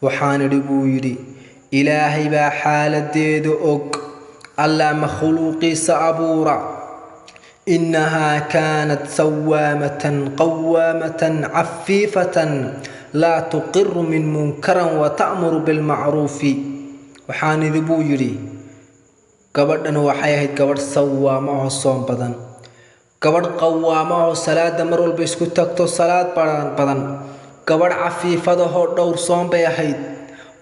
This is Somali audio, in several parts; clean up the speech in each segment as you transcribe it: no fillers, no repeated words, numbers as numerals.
Waxaan idhi, buu yidhi, Ilaahay baa xaaladeeda og, Allaa makhluuqiisa abuura. Innahaa kaanat sawaamatan qawaamatan cafiifatan, laa tuqiru min munkaran wa ta'muru bilmacruufi. Waxaan idhi, buu yidhi, gabadhan waxay ahayd gabadh sawaamo oo soom badan, gabadh qawaamo oo salaada mar walba isku tagto, salaad badan, gabadh cafiifadahoo dhowr soon bay ahayd.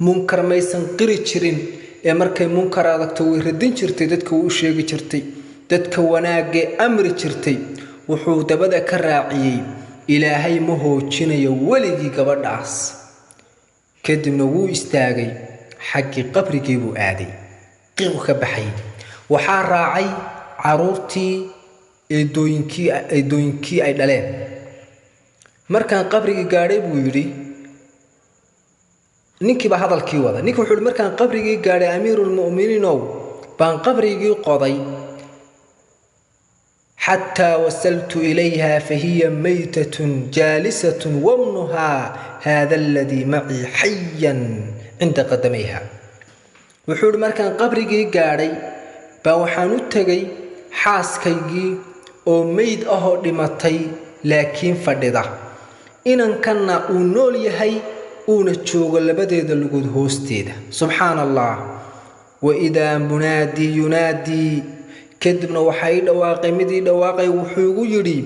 Munkar maysan qiri jirin, ee markay munkar adagto way radin jirtay, dadka way u sheegi jirtay, dadka wanaagee amri jirtay. Wuxuu dabada ka raaciyey, Ilaahay ma hoojinayo weligii gabadhaas. Kadibna wuu istaagay, xaggii qabrigii buu aaday, qiiqu ka baxay. Waxaa raacay caruurtii, eedooyinkii ay dhaleen. Markaan qabrigii gaadhay, buu yidhi, ninkiibaa hadalkii wada. Ninki wuxuu yihi, markaan qabrigii gaadhay, amiiruulmu'miniinow, baan qabrigii qoday. Xataa wasaltu ilayha fahiya maytatun jaalisatun, wabnuhaa haada aladii macii xayan cinda qadamayha. Wuxuu ihi, markaan qabrigii gaadhay baa waxaan u tegay xaaskaygii oo meyd ahoo dhimatay, laakiin fadhida, inankanna uu nool yahay, uuna joogo labadeeda lugood hoosteeda. Subxaana Allah. Waidaa munaadii yunaadii, kadibna waxaa ii dhawaaqay mid ii dhawaaqay. Wuxuu igu yidhi,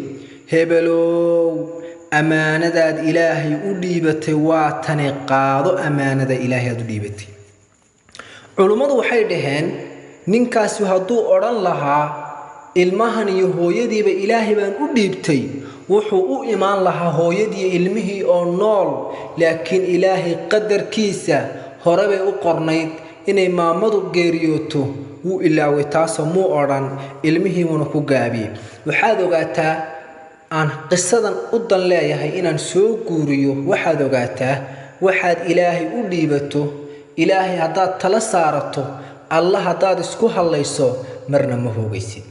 hebelow, ammaanadaad Ilaahay u dhiibatay waa tani, qaado ammaanada Ilaahay aad u dhiibatay. Culummadu waxay dhaheen, ninkaasi hadduu odhan lahaa ilmahan iyo hooyadiiba Ilaahay baan u dhiibtay, wuxuu u imaan lahaa hooyadii ilmihii oo nool. Laakiin Ilaahay qadarkiisa hore bay u qornayd inay maamadu geeriyooto. Wuu ilaaway taasoo muu odhan, ilmihiibuuna ku gaabiyey. Waxaad ogaataa, aan qisadan u dan leeyahay inaan soo guuriyo, waxaad ogaataa, waxaad Ilaahay u dhiibato, Ilaahay haddaad tala saarato, Allah haddaad isku hadlayso, marna ma hoogaysid,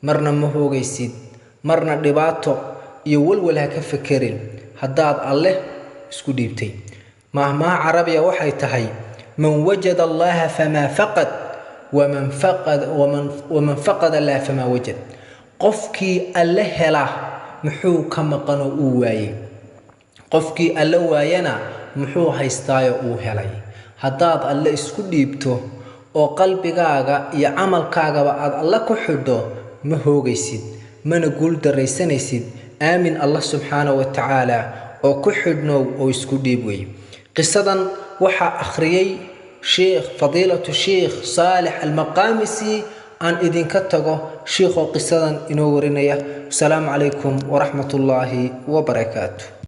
marna ma hoogaysid, marna dhibaato iyo walwal ha ka fekerin haddaad Alleh isku dhiibtay. Maahmaha carabiya waxay tahay, man wajada Allaha famaa faqad, waman faqada laa famaa wajad. Qofkii Alle hela muxuu ka maqanoo uu waayey? Qofkii Alle waayana muxuu haystaayo uu helay? Haddaad Alle isku dhiibto oo qalbigaaga iyo camalkaagaba aad Alle ku xidho, ma hoogaysid, mana guul daraysanaysid. Aamin Allah subxaana wa tacaala oo ku xidhnow oo isku dhiib wey. Qisadan waxaa akhriyey sheikh fadiilatu Sheikh Saalix Almaqaamisi. Aan idinka tago shiikhoo qisadan inoo warinaya. Wasalaamu calaykum waraxmat ullaahi wabarakaatu.